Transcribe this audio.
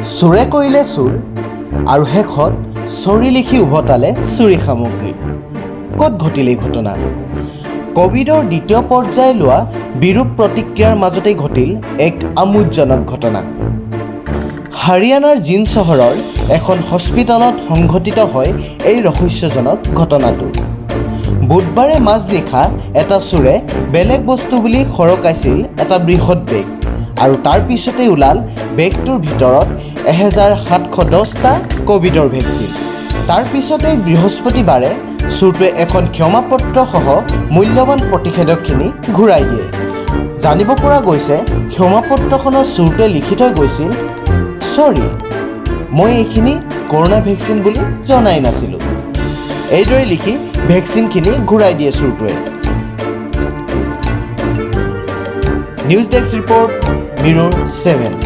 চোৰে কৰিলে চোৰ আৰু শেষত চৰি লিখি উভতালে চুৰি সামগ্ৰী। ক'ত ঘটিল এই ঘটনা? ক'ভিডৰ দ্বিতীয় পৰ্যায়ে লোৱা বিৰূপ প্ৰতিক্ৰিয়াৰ মাজতেই ঘটিল এক আমোদজনক ঘটনা। হাৰিয়ানাৰ জিন্দ চহৰৰ এখন হস্পিতালত সংঘটিত হয় এই ৰহস্যজনক ঘটনাটো। বুধবাৰে মাজনিশা এটা চোৰে বেলেগ বস্তু বুলি সৰকাইছিল এটা বৃহৎ বেগ আৰু তাৰ পিছতেই ওলাল বেগটোৰ ভিতৰত 1710টা ক'ভিডৰ ভেকচিন। তাৰ পিছতেই বৃহস্পতিবাৰে চোৰটোৱে এখন ক্ষমাপত্ৰসহ মূল্যৱান প্ৰতিষেধকখিনি ঘূৰাই দিয়ে। জানিব পৰা গৈছে, ক্ষমাপত্ৰখনত চোৰটোৱে লিখি থৈ গৈছিল, "চৰি, মই এইখিনি কৰোণা ভেকচিন বুলি জনাই নাছিলোঁ।" এইদৰে লিখি ভেকচিনখিনি ঘূৰাই দিয়ে চোৰটোৱে। News desk report, Mirror 7.